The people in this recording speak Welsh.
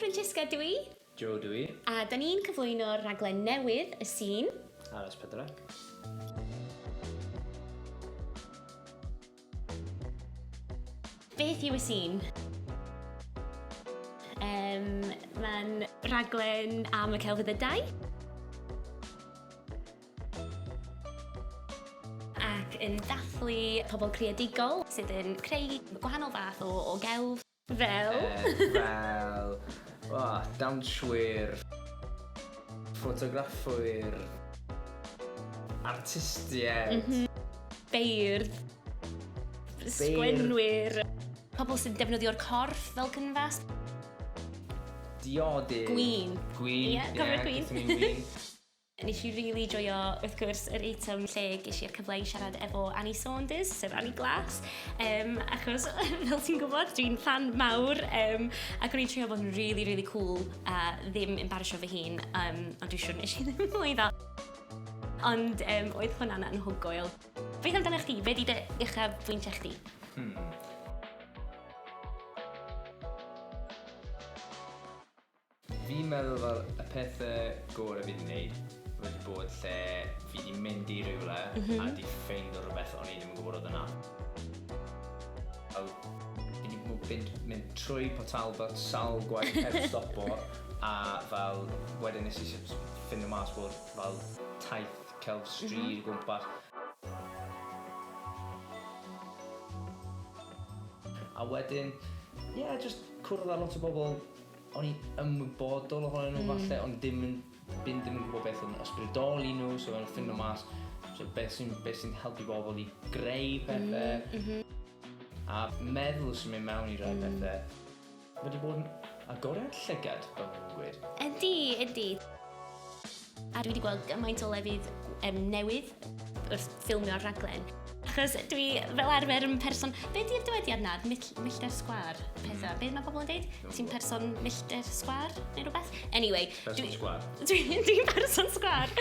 Francesca dw i. Joe dw i. A da ni'n cyflwyno'r rhaglen newydd, Y Sîn. Ar S4C. Beth yw Y Sîn? Um, Mae'n rhaglen am y celfyddydau. Ac yn dathlu pobl creadigol sydd yn creu gwahanol fath o, o gelf. Fel? Fel, oh, dawnswyr, ffotograffwyr, artistiaid. Mm -hmm. Beirdd, sgwenwyr, pobl sy'n defnyddio'r corff fel cynfas. Diodydd. Gwin. Gwin, ie, yeah, yeah, gwin. gwin. Nes i rili joio, wrth gwrs, yr eitem lle ges i'r cyfle i siarad efo Annie Saunders, sef Annie Glass, um, achos, fel ti'n gwybod, dwi'n fan mawr, um, ac o'n i'n trio bod yn really, really cool a ddim embarrassio fy hun, um, ond dwi'n siŵr nes i ddim lwyddo. Ond um, oedd hwnna'n anhygoel. Beth amdano chdi? Be di dy uchafbwyntiau chdi? Hmm. Fi'n meddwl fel y pethe gore fi 'di neud wedi bod lle fi 'di mynd i rywle mm -hmm. a 'di ffeindo rhywbeth o'n i ddim yn gwybod oedd yna. Fel fi 'di mynd, mynd trwy Port Talbot sawl gwaith heb stopo a fel wedyn nes i ffindo mas bod fel taith celf stryd mm -hmm. gwmpas. A wedyn, yeah, just cwrdd â lot o bobl o'n i'n ymwybodol ohonyn nhw mm. falle, ond dim yn, ddim yn gwybod beth yn ysbrydoli nhw, so o'n ffindo mas so beth sy'n beth sy'n helpu bobl i greu pethau, mm -hmm. a meddwl sy'n mynd mewn i rai mm. pethau. Mae wedi bod yn agoriad llygad, fel maen nhw'n gweud. Ydy, ydy. A dwi wedi gweld gymaint o lefydd um, newydd wrth ffilmio'r rhaglen. Achos dwi fel arfer yn person... Be di'r dywediad na? Mill, millter sgwar pethau. Mm. Be mae pobl yn dweud? Ti'n person millter sgwar neu rhywbeth? Anyway. Person sgwar. Dwi'n dwi person sgwar.